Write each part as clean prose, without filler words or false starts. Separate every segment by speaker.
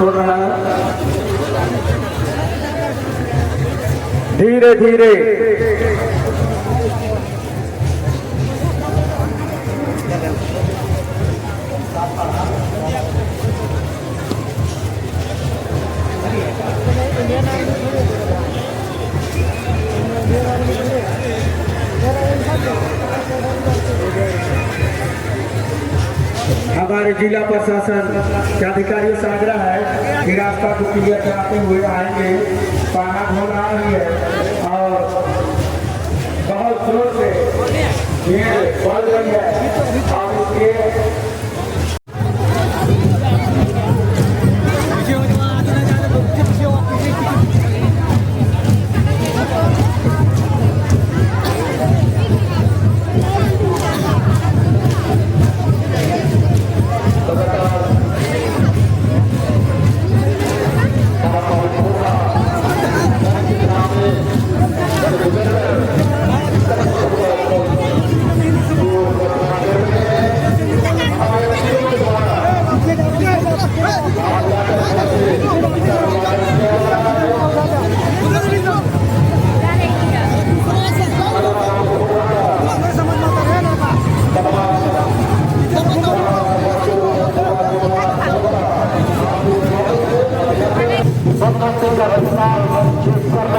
Speaker 1: छोड़ रहा है। धीरे धीरे हमारे जिला प्रशासन के अधिकारियों से आग्रह है कि रास्ता को क्लियर कराते हुए आएंगे। पाना घोड़ा ही है और बहुत जोर से भीड़ बढ़ रही है और इसलिए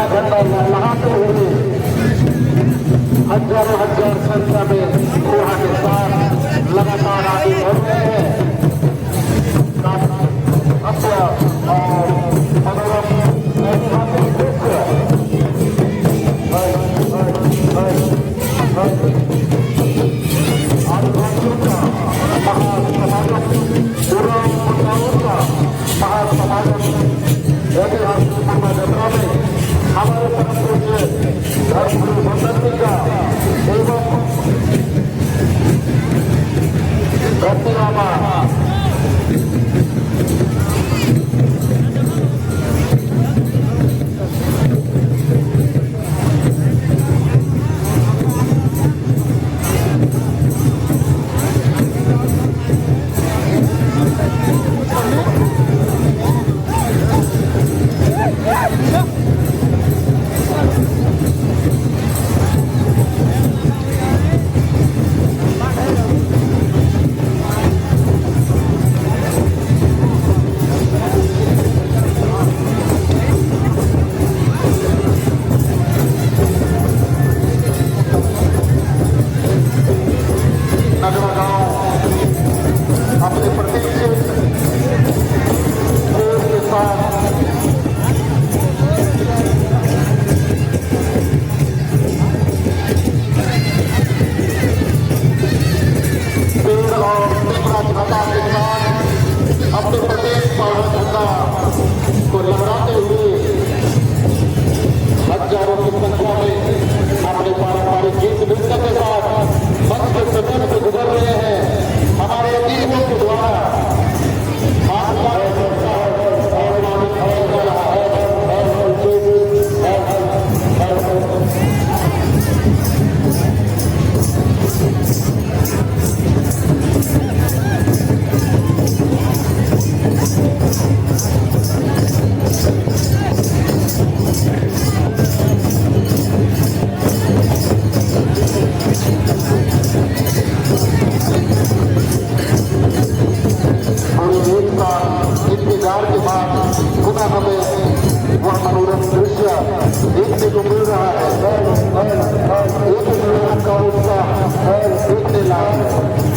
Speaker 2: झंडा लहराते हुए हजारों हजार संख्या में कोहा के साथ लगातार आगे बढ़ रहे हैं। काफी भव्य और मनोरम ऐतिहासिक दृश्य। आदिवासियों का महासमागम, पूरा का महासमागम, ऐतिहासिक पूर्णा जत्रा में हमारे परम पूज्य धर्मगुरु बंधन जी का एवं धरती बाबा नगरा गांव अपने प्रतीक्षित कोर के साथ पेड़ और टिमरा झंडा के साथ अपने प्रत्येक पौधा झंडा को लहराते हुए हजारों की संख्या में अपने पारंपरिक गीत नृत्य के साथ मंच के समीप से गुजर रहे हैं। हमारे अतिथियों के द्वारा पूरे एक साल इंतजार के बाद पुनः हमें वह मनोरम दृश्य देखने को मिल रहा है। एक एक लोगों का उत्साह देखने लायक है।